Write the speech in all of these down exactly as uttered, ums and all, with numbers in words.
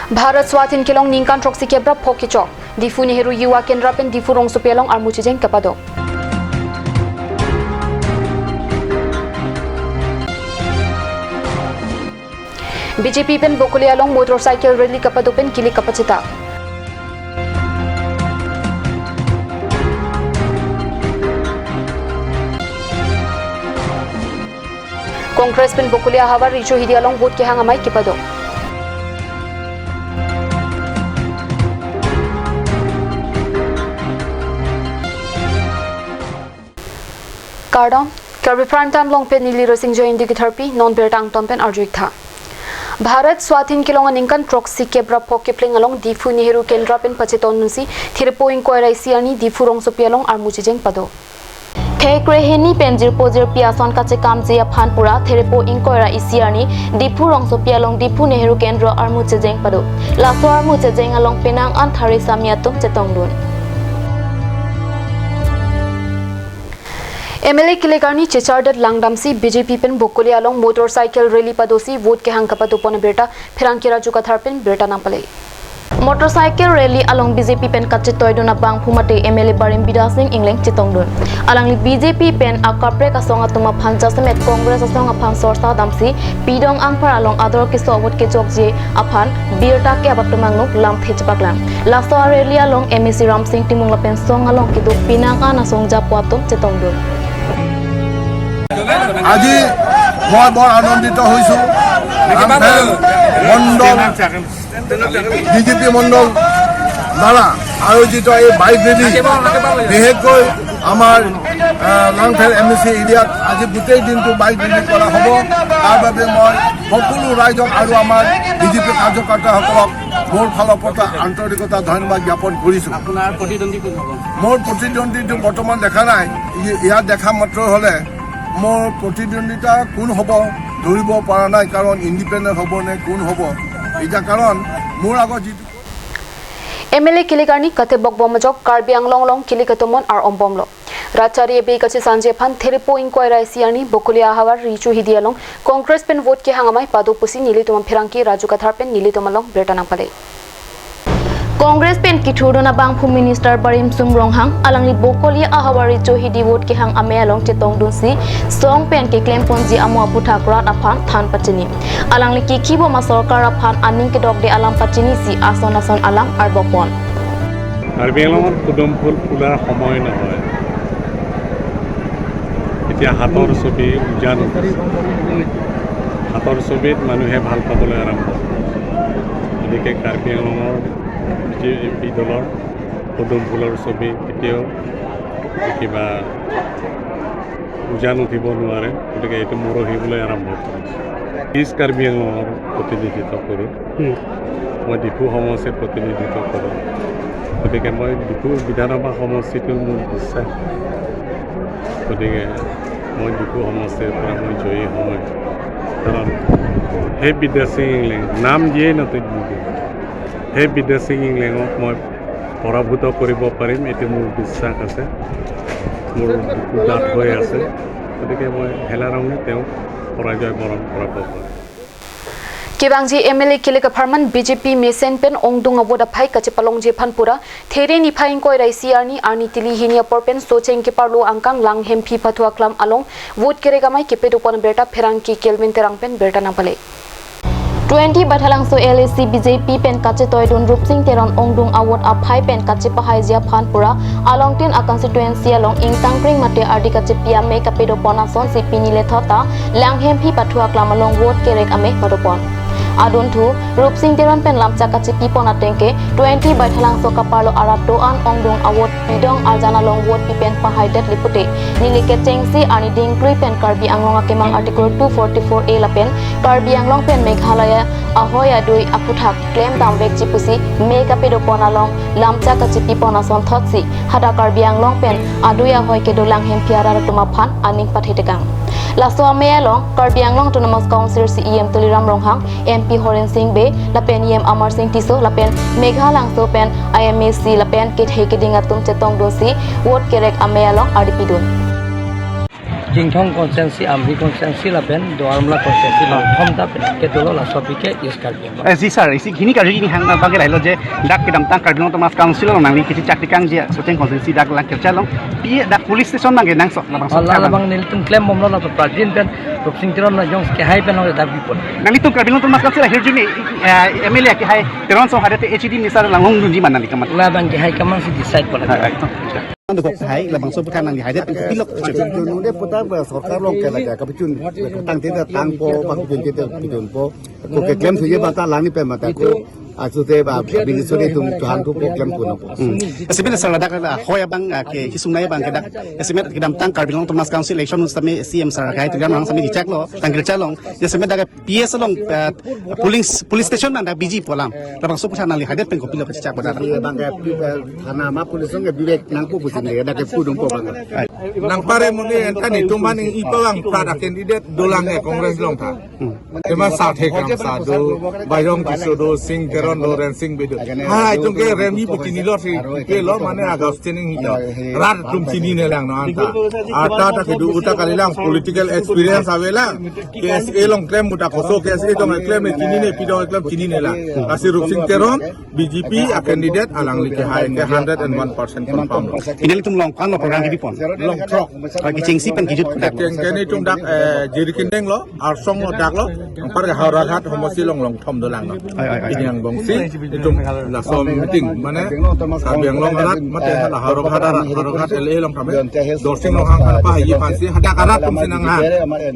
Bharat Swadhin kelong ningkan throksi kep ra pho kechok. Diphu Nehru Yuva Kendra pen Diphu rongsopi along armu chejeng kepado. B J P pen Bokolia along motorcycle rally kepado pen kilik kapacheta. Congress pen Bokolia ahavar Richo Hidi along vote kehang amei kepado. Kardom, Karbi Prime Time along pen neli Rosing Joy Indi ketharpi, non birta angton pen arju-ik tha. Bharat Swadhin kelong aningkan throksi kep ra pho kepleng along Diphu Nehru Kendra pen pachetongdunsi Therepo ingkoi ra isi arni Diphu rongsopi along armu chejeng pado. Thekre hini pen jirpo jirpi ason kachekamji aphan pura Therepo ingkoi ra isi arni Diphu rongsopi along Diphu Nehru Kendra armu chejeng pado. Laso armu chejeng along penang an thari sami atum chetongdun. M L A kilik arni chechardet langdamsi B J P pen Bokolia along motorcycle rally padosi vote kehang kepadopon abirta pherangke Raju Kathar pen birta nangpale. Motorcycle rally along B J P pen kachetoidun abangphu mate M L A Barim Bidya Sing Engleng chetongdun. Alangli B J P pen akaprek asong atum aphan jasemet Congress asong aphan sorsa damsi pidong anpar along ador keso vote kechokji aphan birta ke abatum angno lamthe chepaklang. Laso a-rally along M A C Ramsing Timung lapen song along kedo penang an asong japo atum chetongdun. আজি মই বৰ আনন্দিত হৈছোঁ। ৰাংফেৰ মণ্ডল, B J P মণ্ডল দ্বাৰা আয়োজিত এই bike rally, বিশেষকৈ আমাৰ, আহ, ৰাংফেৰ এম এ চি এৰিয়াত আজি গোটেই দিনটো বাইক ৰেলী কৰা হ'ব। তাৰ বাবে মই সকলো ৰাইজক আৰু আমাৰ বি জে পি কাৰ্যকৰ্তাসকলক মোৰ ফালৰ পৰা আন্তৰিকতা ধন্যবাদ জ্ঞাপন কৰিছোঁ। আপোনাৰ প্ৰতিদ্বন্দ্বী কোন হ'ব? মোৰ প্ৰতিদ্বন্দ্বীটো বৰ্তমান দেখা নাই। ই-, ইয়াত দেখা মাত্ৰ হ'লে মোৰ প্ৰতিদ্বন্দ্বিতা কোন হ'ব ধৰিব পৰা নাই, কাৰণ ইণ্ডিপেণ্ডেণ্ট হ'ব নে কোন হ'ব। এতিয়া কাৰণ মোৰ আগত যিটো M L A kilik arni kathebok bom ajok Karbi Anglong along kilik atomon ar-om bomlo. Rat chari ebe kachesangji aphan Therepo ingkoi ra isi arni Bokolia ahavar Richo Hidi along Congress pen vote kehang amei pado pusi nelitum apherangke Raju Kathar pen nelitum along birta nangpale. Congress pen kethurdun abangphu Minister Barimsum Ronghang alangli Bokolia ahavar Richo Hidi vote kehang amei along chetongdunsi song pen keklemponji amo aphuthak rat aphan than pachini. Alangli kikhi bom asorkar aphan aning kedokde alam pachinisi ason ason alam arbokpon. Karbi আংলঙত পদুম ফুল ফুলাৰ সময় নহয়। এতিয়া হাতৰ ছবি উজান উঠিছে। হাতৰ ছবিত মানুহে ভাল পাবলৈ আৰম্ভ কৰিছে। গতিকে কাৰ্বি আংলঙৰ বি জে পি দলৰ পদুম ফুলৰ ছবি কেতিয়াও কিবা উজান উঠিব নোৱাৰে। গতিকে এইটো মৰহিবলৈ আৰম্ভ কৰিছে। ইষ্ট কাৰ্বি আংলঙৰ প্ৰতিনিধিত্ব কৰোঁ। হুম। মই ডিফু সমষ্টিৰ প্ৰতিনিধিত্ব কৰোঁ। গতিকে মই ডিফু বিধানসভা সমষ্টিটো মোৰ বিশ্বাস। গতিকে মই ডিফু সমষ্টিৰ পৰা মই জয়ী হ'মেই। কাৰণ সেই বিদ্যা সিং ইংলেং নাম যিয়েই নাথাকক, সেই বিদ্যা সিং ইংলেঙক মই পৰাভূত কৰিব পাৰিম, এইটো মোৰ বিশ্বাস আছে, মোৰ বুকুত দাঁত হৈ আছে। গতিকে মই হেলা ৰঙে তেওঁক পৰাজয় বৰণ কৰাব পাৰিম। Kevangji M L A kilik apharman B J P mesen pen ongdung a-vote aphai kachepalongji aphan pura There niphai ingkoi ra isi arni arni tili hini apor pen Socheng keparlo angkang Langhemphi pathu aklam along vote kerek amei kepadopon abirta pherangke Kelvin Terang pen birta nangpale. Twenty Baithalangso L A C B J P pen kachetoidun Rupsing Teron ongdung a-vote aphai pen kachepahaiji aphan pura alongtin a-constituency along ingtangkring mate ardi kachepi amei kapadopon asonsi pini lethot ta Langhemphi pathu aklam along vote kerek amei padopon. Adunthu Rupsing Teron pen lamchak kachepipon atengke twenty Baithalangso kaparlo arat do-an ongdung a-vote pidong arjan along vote pipen pahaidet lipute neli kechengsi arni dingklui pen Karbi Anglong akemang Article two forty-four A lapen Karbi Anglong pen Meghalaya ahoi adui aphuthak klemdam vekji pusi mei kapadopon along lamchak kachepipon asonthotsi hadak Karbi Anglong pen adui ahoi kedo Langhemphi arat atum aphan aning pathetekang. Laso amei along Karbi Anglong Autonomous Council C E M Tuliram Ronghang, M P Horen Sing Bey lapen E M Amar Sing Tisso lapen Meghalangso pen I M A C lapen kethe keding atum chetongdunsi vote kerek amei along ardi pidun. Chinthong constituency, Amri constituency lapen Duar Amla constituency, ah, longthom ta pen kedolo laso aphi ke East Karbi Anglong. Eh, ji sir, isi hini karju hini hang abang ke lahelo je dak kedamtang Karbi Anglong Autonomous Council along nangli kechechak tekangji Socheng constituency dak Langkircha along. Pi dak police station abang ke nangso labangso. Oh, la, kehai abang, abang nelitum klembomlo, la pradin pen Rupsing Teron la jong kehai pen along dak bipon. Nanglitum Karbi Anglong Autonomous Council ahirjume, eh, M L A kehai Teron so hadet H A D minister along hongdunji ma nanglitum? Labang kehai ke aman si decide pon. Hai, hai. Ando kok hai labangso aphuthak nangli haidet pen kopilo? Nungde putar ba sorkar along ke lake kapachun tangte ta tangpo, ba kapachun te ta pachunpo. Ko keklem suje ba ta langni pen mata ko achu te ba bini sore tum tuhan tu ko klem kuno po. Hmm. Estimate sir, ladak la hoi abang, ah, ke hisung nai abang ke dak. Estimate kedamtang Karbi Anglong Autonomous Council election un sami C M sir kai tu kan orang sami dicek lo, Langkircha along. Estimate dak P S along, eh, polling s-, police station nang dak biji polang. Labangso aphuthak nangli haidet pen kopilo kechechak bodak? Iya, bang ke, eh, thana ma police along ke bibek nangpo pusi ne, dak ke pudung po bang. Nang pare muni enta netum mani ipo bang pada candidate dolang ke Congress along ta. Hmm. Tema sa thek ram sa do, Bairong Tisso do, Sing Teron do, Rensing Bey do. Ha, itum ke remi pusi nilo si, pe lo mane August tining hita. Rat atum chinine lang no anta. Anta ta kedo uta kalilang political experience avelang. K S A along klem uta koso K S A along klem ne chinine, pidong klem chinine lang. Lasi Rupsing Teron, B J P a candidate alangli kehai ke hundred and one percent confirm. Pini nelitum longkang lo program kebipon? Longthrok. Kechengsi pen kejut dak. Kecheng ke netum dak, eh, Jirikindeng lo, Arsong lo dak lo, anpar ke Howraghat homosti along longthom dolang lo. Oi, oi, oi. Pini angbongsi netum laso meeting, mane Karbi Anglong arat, mate hala Howraghat arat, Howraghat L A along kami Dorsing Ronghang apa haji pansi, hadak arat atum si nanghang.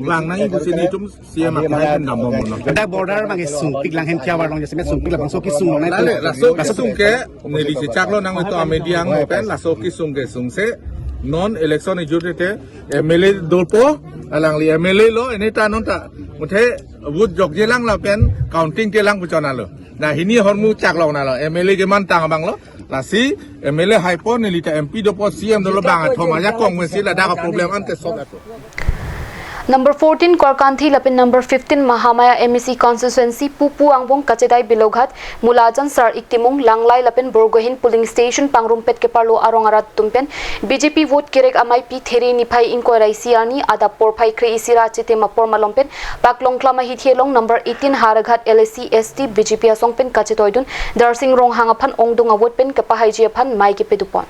Lang nangji pusi netum C M akehai pen dambom mono. Dak border abang ke sungpik lang hem kya warlong jase me sungpik labangso kesung long nai. Lale, laso kesung ke neli chechak lo nang itu amedia ang pen laso kesung ke sungse non election ejut te M L A dolpo, alangli M L A lo, ene ta non ta muthe vote jokje lang lapen counting ke lang puchona lo. Na hini ahormu chak long na lo, M L A ke mantang abang lo. Lasi M L A haipo, neli ta M P dopo, C M dolo, bang athom ajakong mesi ladak problem ante solve ato. Number fourteen Korkanthi lapen number fifteen Mahamaya M A C constituency pupu angbong Kachedai Biloghat, Mulajan Sar-ik Timung, Langlai lapen Borgohin polling station pangrumpet keparlo arong arat atum pen B J P vote kerek amei pi There niphai ingkoi ra isi arni adap porphai kre-isi ra achitim apor malom pen paklong klam ahithi along number eighteen Howraghat L A C S T B J P asong pen kachetoidun Darsing Ronghang aphan ongdung avote pen kapahaiji aphan mei kepedupon.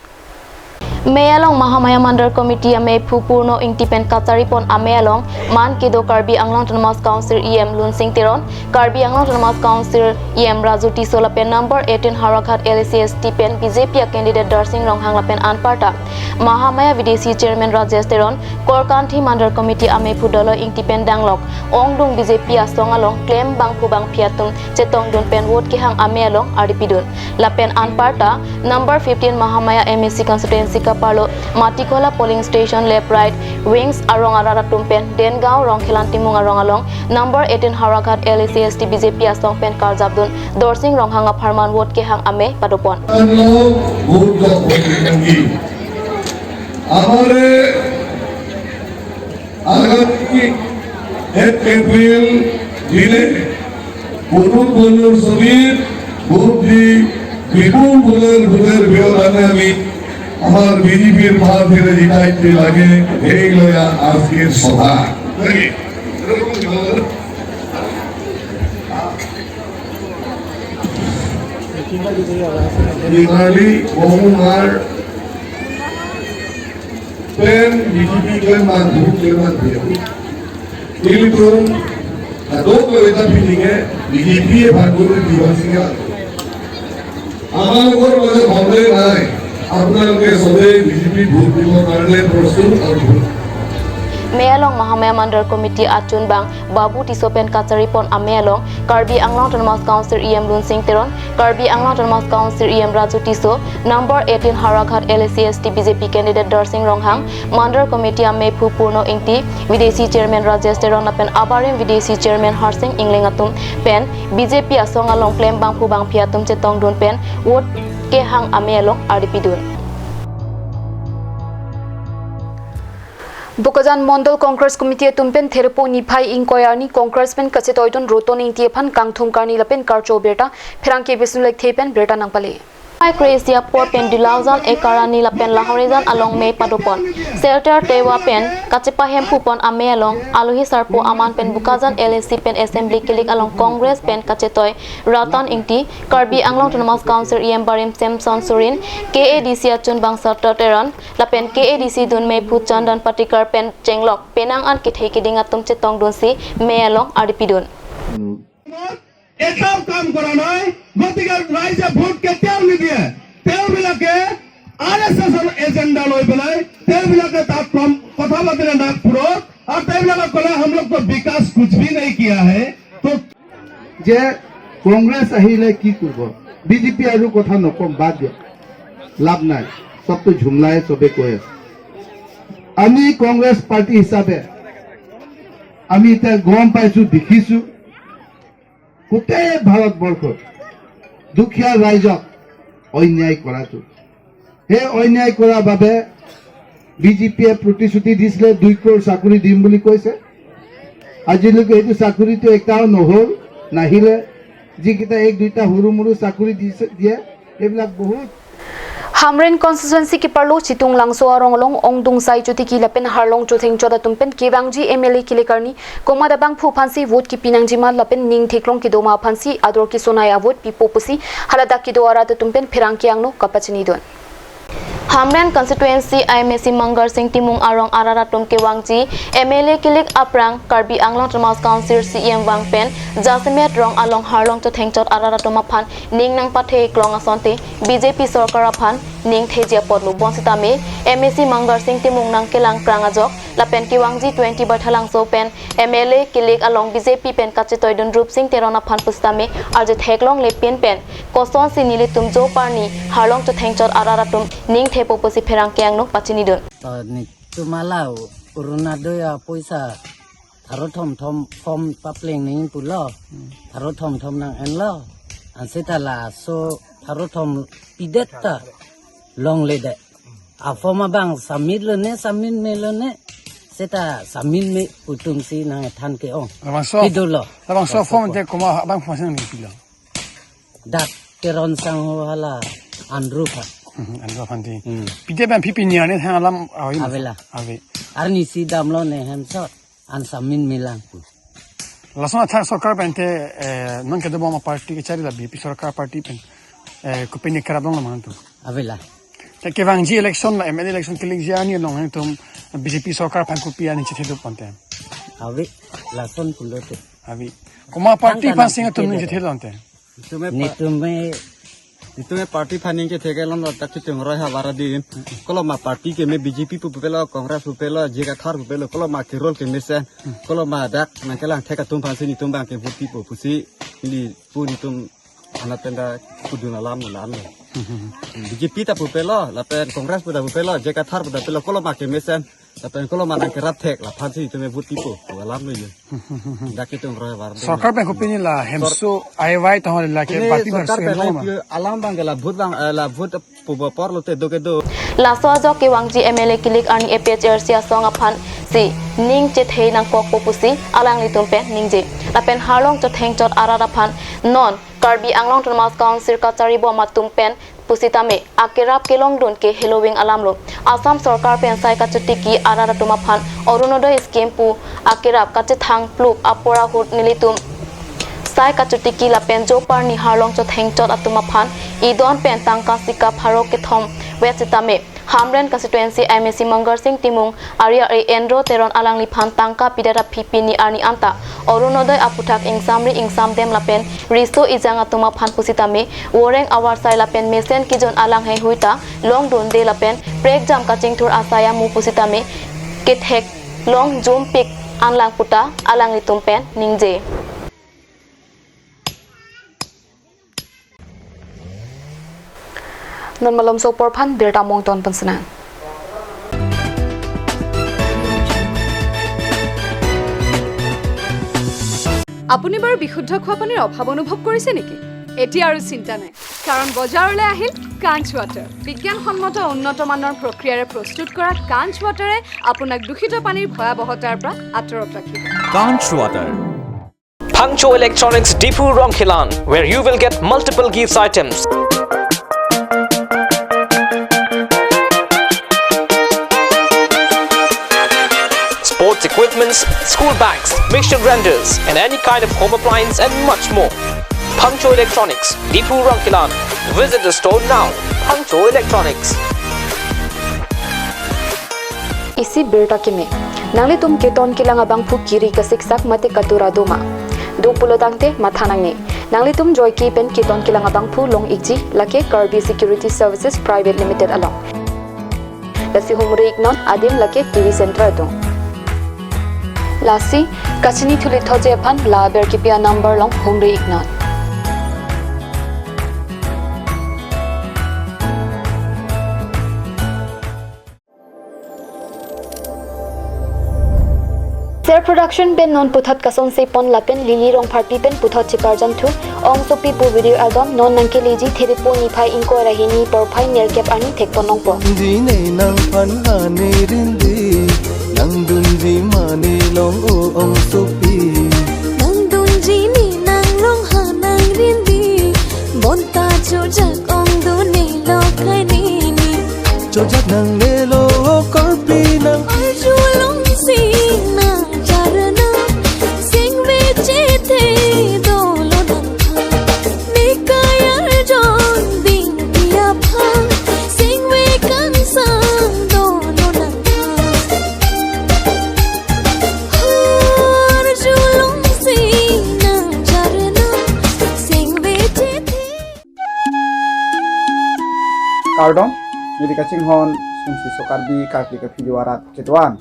Mei along Mahamaya Mandal Committee amei phu Purno Ingti pen kacharipon amei along man kedo Karbi Anglong Autonomous Council E M Lunsing Teron, Karbi Anglong Autonomous Council E M Raju Tisso lapen number eighteen Howraghat L A C S T pen B J P a candidate Darsing Ronghang lapen anparta Mahamaya V D C chairman Rajesh Teron, Korkanthi Mandal Committee amei phu Doloi Ingti pen danglok ongdung B J P asong along klem bangphu bangphi atum chetongdun pen vote kehang amei along aripidun. Lapen anparta number fifteen Mahamaya M A C constituency kaparlo Matikhola polling station left right wings arong arat atum pen Dengaon Rongkhelan Timung arong along number eighteen Howraghat L A C S T B J P asong pen karjapdun Darsing Ronghang apharman vote kehang amei padopon. Ano, vote jok bagi. Amare আগামী এক এপ্রিল দিনে কোনো কোনো শ্রমিক বুদ্ধি বিপুল ভোটের ভোটের ব্যবধানে আমি আমার বিজেপির প্রার্থীরা জিতাইতে লাগে, এই লয়া আজকের সভা। Literally, Omar pen B J P klem bangphu klem bangphi. Ilitum adok lo eta pininge B J P e bangphu diwan singa. আমার উপর মধ্যে সন্দেহ নাই, আপোনালোকে সবেই বিজেপিত ভোট দিবৰ কাৰণে প্ৰস্তুত আৰু vote Mei along Mahamaya Mandal Committee achunbang Babu Tisso pen kacharipon amei along Karbi Anglong Autonomous Council E M Lunsing Teron, Karbi Anglong Autonomous Council E M Raju Tisso, number eighteen Howraghat L A C S T B J P candidate Darsing Ronghang, Mandal Committee amei phu Purno Ingti, V D C chairman Rajesh Teron lapen abarim V D C chairman Harsing Engleng atum pen B J P asong along klem bangphu bangphi atum chetongdun pen vote kehang amei along aripidun. Bokajan Mondol Congress Committee atum pen Therpo niphai ingkoi arni Congress pen kachetoidun Roton Ingti aphan kangthum karni lapen karcho birta pherangke Bisnu Lekthe pen birta nangpale. Kre-isi apor pen Dulaujan, Ekarani lapen Lahorijan along mei padopon. Shelter tewa pen kachepahemphupon amei along alohi sarpo aman pen Bokajan L A C pen Assembly kilik along Congress pen kachetoi Ratan Ingti, Karbi Anglong Autonomous Council E M Barim Samson Sorin, K A D C achun Bangsa Teron lapen K A D C dun meiphu Chandan Patikar pen chenglok penang an kethe keding atum chetongdunsi mei along aripidun. এটাও কাম কৰা নাই। গতিকে ৰাইজে ভোট কেতিয়াও নিদিয়ে। তেওঁবিলাকে আৰ এছ এছৰ এজেণ্ডা লৈ পেলাই তেওঁবিলাকে তাত কম কথা পাতিলে নাগপুৰত, আৰু তেওঁবিলাকে ক'লে, "হম লোগ তো বিকাশ কুছ ভি নেহি কিয়া হে।" তো যে কংগ্ৰেছ আহিলে কি কৰিব, বি জে পি আৰু কথা নকম, বাদ দিয়ক, লাভ নাই, চবটো ঝুমলাই চবে কৈ আছে। আমি কংগ্ৰেছ পাৰ্টি হিচাপে আমি এতিয়া গম পাইছো, দেখিছো, গোটেই ভাৰতবৰ্ষত দুখীয়া ৰাইজক অন্যায় কৰাটো, সেই অন্যায় কৰাৰ বাবে বি জে পিয়ে প্ৰতিশ্ৰুতি দিছিলে, দুই ক্ৰ'ৰ চাকৰি দিম বুলি কৈছে। আজিলৈকে সেইটো চাকৰিটো এটাও নহ'ল, নাহিলে। যিকেইটা এক দুইটা সৰু মৰু চাকৰি দিছে, দিয়ে, এইবিলাক বহুত Hamren constituency keparlo Chitung Langso arong along ongdung sai chotiki lapen harlong chothengchot atum pen kevangji M L A kilik arni komat abangphu aphansi vote kepi nangjima lapen ning theklong kedoma aphansi ador kesonai avote pipo pusi haladak kedo arat atum pen pherangke angno kapachinidun. Hamren constituency I M A C Mangar Sing Timung arong arat atum kevangji M L A kilik aphrang Karbi Anglong Autonomous Council C E M vang pen jasemet rong along harlong chothengchot arat atum aphan ning nangpatheklong asonte B J P sorkar aphan ning theji apotlo. Bonsitame M A C Mangar Sing Timung nangkelangprang ajok lapen kevangji twenty Baithalangso pen M L A kilik along B J P pen kachetoidun Rupsing Teron aphan pusitame arje theklongle pinpen kosonsi nelitum joparni harlong chothengchot arat atum ning thepo pusi pherangke angno pachinidun. To netum hala Orunodoi apoisa tharo thom thom form papleng nangji pulo. Tharo thom thom nang-enlo. Anse ta laso tharo thom pidet ta longledet. A form abang submit lone, submit me lone. Seta submit me pu atumsi nangthan ke-ong. Labangso, kedolo. Labangso form te komat abangphu aphansi nangpilo? Dak Teron sangho hala Andrew aphan. Hmm, Andrew aphan ti. Hmm. Pite abangphu pini arni thang alam avi. Avela. Avi. Arnisi damlo ne hemsot. An submit melang pu. Lason athak sorkar pen te, eh, non kedobom aparty kechari la B J P sorkar party pen, eh, kopine kerap longlama nangtum? Avela. Te kevangji election la M L A election kilikji arni along nangtum B J P sorkar aphan kopi aning chethe do ponte? Avi, lason pulote. Avi. Komat aparty aphansi nangtum ning chethe do ponte? Netum e pa- Netum e, netum e party aphan ning chethe kelong lo, dak Chitung Roy havar adim. Koloma party keme, B J P pu pupelo, Congress pupelo, J I Kathar pupelo, koloma kerol kemesen, koloma dak nangkelangthek atum aphansi netum abang ke vote pipo pusi neli pu netum anat pen dak kedun alam lo, alam lo. B J P ta pupelo, lapen Congress pu ta pupelo, J I Kathar pu ta pelo, koloma kemesen. Lapen koloma nangkerap thek, laphansi netum e vote pipo, alam lo ye. Dak Chitung Roy havar adim. Sorkar pen kopine la hemso, sor- I Y tong la ke pini party sorkar versi pen hemso ma? Alam abang ke la vote abang, eh, la vote pubo apor lote do kedo. Laso ajok kevangji M L A kilik arni A P H L C asong aphansi ning chethe nangkokpo pusi alanglitum pen ningje. Lapen harlong chothengchot arat aphan non Karbi Anglong Autonomous Council kacharibom atum pen pusitame akerap kelongdun ke heloving alam lo. Assam sorkar pen sai kachotiki arat atum aphan Orunodoi scheme pu akerap kachethang pluk apor ahut nelitum sai kachotiki lapen joparni harlong chothengchot atum aphan idon pen tangka sika pharo kethom vet sitame Hamren constituency M A C Mangar Sing Timung ari ari Endro Teron alangliphan tangka pidet aphi pini arni anta Orunodoi aputhak ingsamri ingsamdem lapen riso ejang atum aphan pusitame voreng avarsai lapen mesen kejun alang heihui ta longdunde lapen prekjam kachingthur asai amu pusitame ketheklong jumpik anlang puta alanglitum pen ningje. Non malomso apor aphan birta mongton pensenang. আপুনি বাৰু বিশুদ্ধ খোৱা পানীৰ অভাৱ অনুভৱ কৰিছে নেকি? এতিয়া আৰু চিন্তা নাই, কাৰণ বজাৰলৈ আহিল কাঞ্চ ৱাটাৰ। বিজ্ঞানসন্মত উন্নত মানৰ প্ৰক্ৰিয়াৰে প্ৰস্তুত কৰা কাঞ্চ ৱাটাৰে আপোনাক দূষিত পানীৰ ভয়াৱহতাৰ পৰা আঁতৰত ৰাখিব। Kanch Water. Phangcho Electronics Diphu Rongkhelan, where you will get multiple gifts items. sports equipments, school bags, mixture grinders, and any kind of home appliance and much more. Phangcho Electronics, Diphu Rongkhelan. Visit the store now. Phangcho Electronics. Isi birta keme. Nanglitum keton kelang abangphu kiri kasiksak mate katura doma? Do pulo tangte matha nangne. Nanglitum joike pen keton kelang abangphu long-ikji lake Karbi Security Services Private Limited along. Lasi humri-iknon, adim lake T V Center atum. Lasi kachini thuli thotje aphan la aber kipi a-number along humri-iknon. Ser Production pen non puthot kasonse pon lapen Lily Rongpharpi pen puthot cheparjan thu, Ongsopi pu video album non nangkeleji Therepo niphai ingkoi ra hini porphai nerkep arni thekpon longpo. Ji ne nangphan ha ne rindi, nangdunji mane long o Ongsopi. Nangdunji ne nanglong ha nang rindi, bonta chojak ongdun ne lo khai ne ni. Chojak nangne lo Karbi nang. Arjulongsi nang charna, singve chethe dolo nangphan. Nekai arjon dingpi aphan, singve kangsam dolo nangphan. Arjulongsi nang charna, singve chethe. Kardom, neli kachinghon Sumsi Sokarbi Karbi ka video arat kedo-an.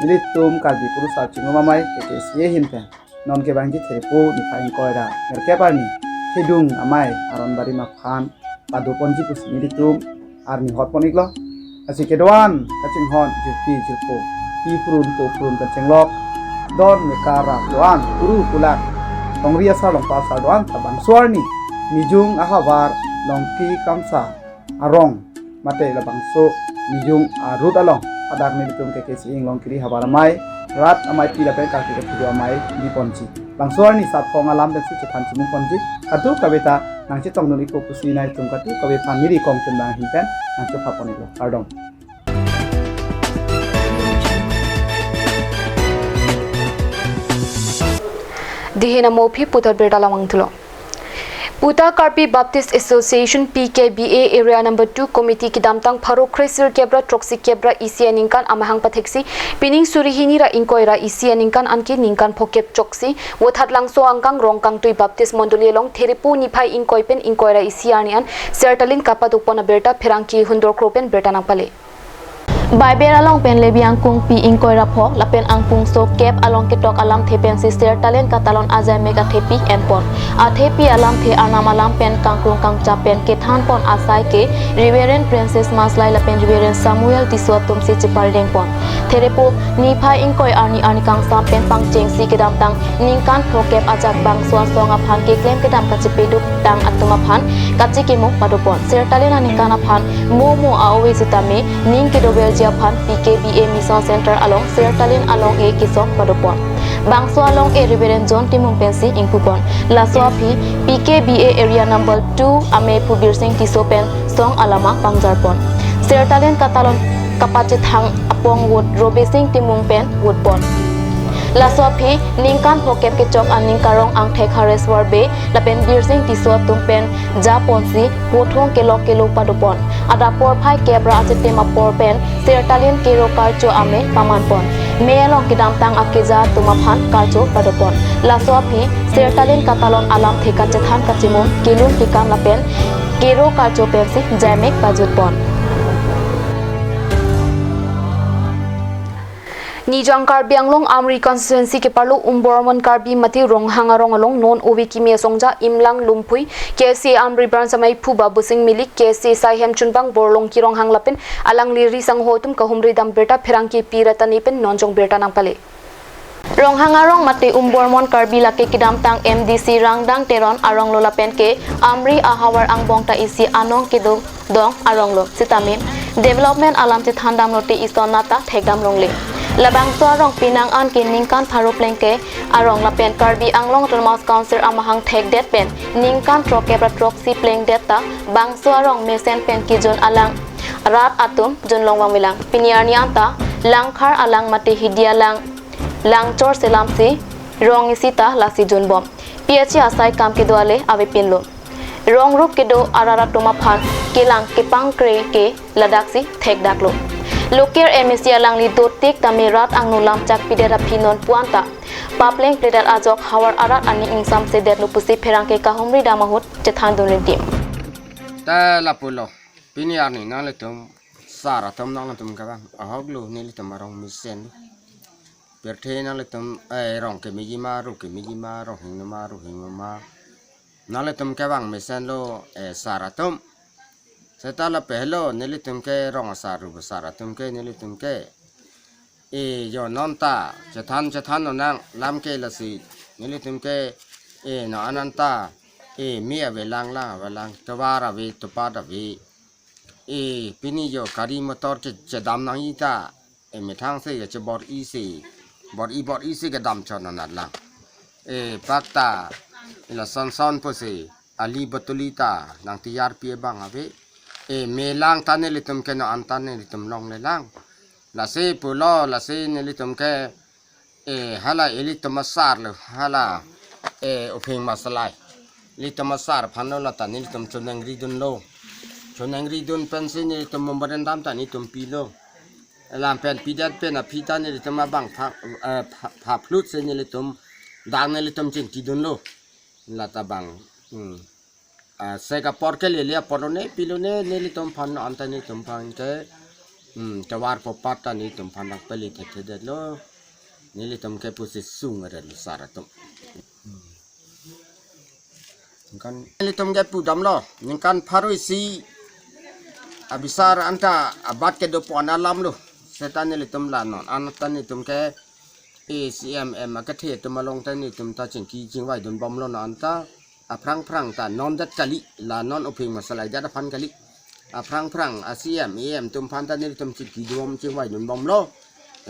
Nelitum Karbi Kurusar Chingrum Amei K K C A ahin pen non kevangji Therepo niphai ingkoi ra nerkep arni Thedung Amei aron barim aphan padoponji pusi nelitum arni hotpon-iklo. Lasi kedo-an kachinghon jirpi jirpo, pi phurun po phurun kachenglok, don mekar rat do-an, kuru kulak, tongri asar longpa asar do-an ta bangso arni Mijung ahavar Longki Kamsa arong mate labangso Mijung a-road along hadak nelitum K K C A Inglong Kiri Havar Amei, Rat Ameipi lapen Karbi ka video amei biponji. Bangso arni sat phong alam pensi chethan chimung ponji. Kadokave ta nangchetongdun-ikpo pusi nangtum kadokave aphan neli kongchun bang ahin pen nangchepha pon-iklo. Kardom. Dihin amo aphi puthot birta lamang thulo. Puta Karbi Baptist Association, P K B A, Area Number Two Committee kedamtang pharo kre sirkep ra throksi kep ra isi aningkan amahang patheksi, pining suri hini ra ingkoi ra isi aningkan anke ningkan phokep choksi, Vothatlangso angkang Rongkangtui Baptist Mondoli along Therepo niphai ingkoi pen ingkoi ra isi arni an Sertalin kapadopon abirta pherangke Hundor Kro pen birta nangpale. Bible along pen Lebi angkung pi ingkoi ra pho lapen angkung so kep along ketok alamthe pensi Sertalin katalon ajai mek athepi enpon. Athepi alamthe Arnam alam pen kangkrung kangchap pen kethanpon asai ke Reverend Princess Maslai lapen Reverend Samuel Tisso atumsi cheparidengpon. Therepo niphai ingkoi arni arni kangsam pen pangchengsi kedamtang ningkan phokep ajak bangso asong aphan keklem kedam kachepaduk tang atum aphan kachikimo padopon. Sertalin aningkan aphan mo mo a-ove sitame ning kedoverji aphan P K B A Mission Center along Sertalin along-e kesong padopon. Bangso along-e Reverend John Timung pensi ingpupon. Laso aphi P K B A Area Number Two amei phu Birsing Tisso pen song alama pangjarpon. Sertalin katalon kapachethang apong vote Robesing Timung pen votepon. Laso aphi ningkan phokep kechok aning karong angthek Hareswar Bey lapen Birsing Tisso atum pen japonsi vote hong kelok kelo padopon. Adap porphai kep ra achitim apor pen Sertalin Kero Karcho amei pamanpon. Mei along kedamtang akeja atum aphan karcho padopon. Laso aphi Sertalin katalon alamthe kachethan kachimung kelun kekam lapen Kero Karcho pensi jaimek pajutpon. Nijang Karbi Anglong Amri constituency keparlo Umbormon Karbi mate Ronghang arong along non ove kimi asongja Imlang Lumphui, K S A Amri branch amei phu Babusing Milik, K S A saihem chunbang Borlongki Ronghang lapen alangli ri sangho atum kahumri dam birta pherangke Pi Ratani pen nonjong birta nangpale. Ronghang arong mate Umbormon Karbi lake kedamtang M D C Rangdang Teron arong lo lapen ke Amri ahavar angbong ta isi anong kedo dong arong lo sitame development alam chethan damlote ison nata thekdam longle. Labangso arong penang an ke ningkan pharo plengke arong lapen Karbi Anglong Autonomous Council amahang thekdet pen ningkan throkkep ra throksi plengdet ta bangso arong mesen pen kejun alang rat atum junlong vangvelang. Pini arni anta Langkhar alang mate Hidi alang, langchor selamsi rong isi ta lasi junbom. P H E asai kam kedo ale avepinlo. Rong rup kedo arat atum aphan kelang kepangkre ke ladaksi thekdaklo. Local M A C alangli dotik tame rat angno lam chakpidet aphi non puan ta papleng pledat ajok havar arat aning ingsamsedetlo pusi pherangke kahumri dam ahut chethandun rintim. Ta lapulo, pini arni nanglitum sar atum nangtum kevang ahoklo, nelitum arong mesenlo. Pirthe nanglitum, eh, rong kemeji ma, ru kemeji ma, rong hingno ma, ru hingno ma. Nanglitum kevang mesenlo, eh, sar atum. Seta lapu helo, nelitum ke rong asar, ru asar atum ke, nelitum ke. Eh, jo non ta chethan chethan nonang lam ke lasi, nelitum ke, eh, non an ta, eh, me avelang, lang avelang, tovar ave, topat ave. Eh, pini jo gari motor che, chedam nangji ta, eh, methang si kachebor-i si, bor-i bor-i si kedam chot non atlang. Eh, pakta, ila son son pusi, ali batuli ta nangtiyarpi abang ave. Eh, melang ta nelitum ke non an ta nelitum longlelang. Lasi pulo, lasi nelitum ke, eh, hala ilitum asarlo, hala, eh, Uphing Masalai. Ilitum asar aphanlo, lata nelitum chonangridunlo. Chonangridun pensi nelitum memorandum ta nelitum pilo. Lam pen pidet pen aphi ta nelitum abang pha, eh, pha, phaplut si nelitum, dang nelitum chingkidunlo. Lata bang, hmm. Ah, sek apor ke lele apor lo ne, pilo ne, nelitum aphan non an ta nelitum aphan ke, hmm, tovar topat ta nelitum aphan nangpeli thekthedetlo. Nelitum ke pusi sung aret lo sar atum. Hmm. Ningkan nelitum ke pudamlo, ningkan pharo isi abisar anta abat kedo pon alamlo. Seta nelitum la non an ta nelitum ke, eh, C M M akethe atum along ta nelitum ta chingki chingvaidunbomlo non an ta. Aphrang phrang ta non det kali, la non Uphing Masalai det aphan kali. Aphrang phrang a C M, E M atum aphan ta nelitum chingkidun chingvaidunbomlo.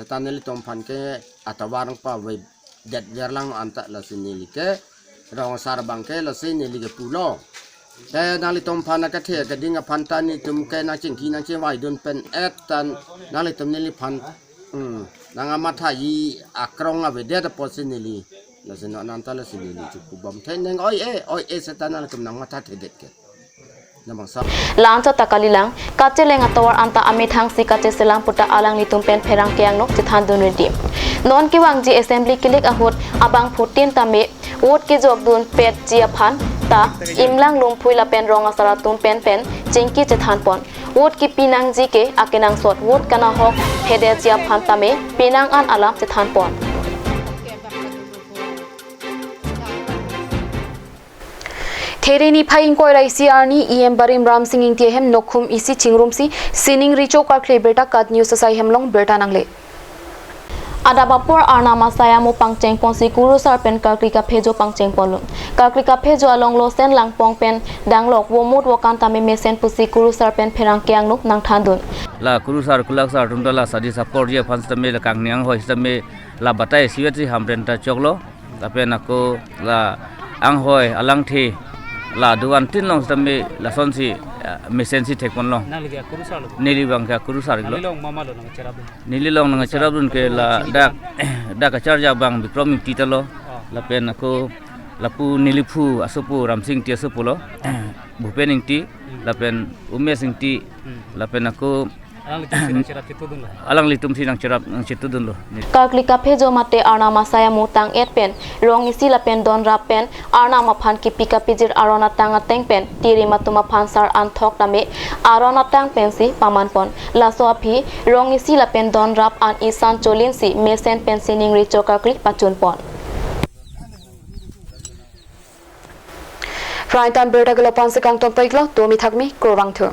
Ta nelitum aphan ke atovar nangpavedet verlang an ta, lasi neli ke rong asar abang ke lasi neli ke pulo. Te nanglitum aphan akethe keding aphan ta nelitum ke nangchingki nangchingvaidun pen et ta nanglitum neliphan, hmm, nang amathaji akrong avedet apotsi neli. Lasi non an ta lasi neli chepubom the neng oi-e, oi-e seta nanglitum nangmathathedet ke. Nang bangso. Langchot ta kalilang, kacheleng atovar anta amethang si kacheselam puta alanglitum pen pherangke angno chethandun rintim. Non kevangji assembly kilik ahut abangphutin tame vote kejokdunpetji aphan ta imlang lumphui lapen rong asar atum pen pen chingki chethanpon. Vote kepi nangji ke akenangsot vote kanahok thedetji aphan tame penang an alam chethanpon. There niphai ingkoi ra isi arni E M Barim Ramsing Ingti ahem nokhum isi chingrumsi sining recho karkli birta KAT News asai hem along birta nangle. Adap apor Arnam asai amo pangchengponsi kurusar pen karkli kaphejo pangchengponlo. Karkli kaphejo along losen langpong pen danglok vomut vokan tame mesen pusi kurusar pen pherangke angno nangthandun. La kurusar kulaksar atum ta la sadi saporji aphan sitame la kangni anghoi sitame la batai sivet si Hamren ta choklo. Lapen ako la anghoi alangthe la duan tin long sitame lasonsi, eh, mesensi thekponlong. Nangli ke kurusar lo? Neli abang ke kurusar lo. Nangli along mama lo nangcherapdun? Neli along nangcherapdun ke la dak, dak kacharja abang Bikrom Ingti ta lo. Oh. Lapen ako lapu neliphu asopo Ramsing Ingti asopo lo. Bhupen Ingti, hmm, lapen Umesh Ingti, hmm, lapen ako alanglitum si nangcherap chetudunlo. Alanglitum si nangcherap nangchetudunlo. Karkli kaphejo mate Arnam asai amo tang-et pen rong isi lapen donrap pen Arnam aphan kipi kapijir aron atang ateng pen tirim atum aphan sar anthok tame aron atang pensi pamanpon. Laso aphi rong isi lapen donrap an isan cholinsi mesen pen sining recho karkli pachunpon. Prime Time birta ke lapu-an si kangtonpiklo, domi thakmi, kurvangthu.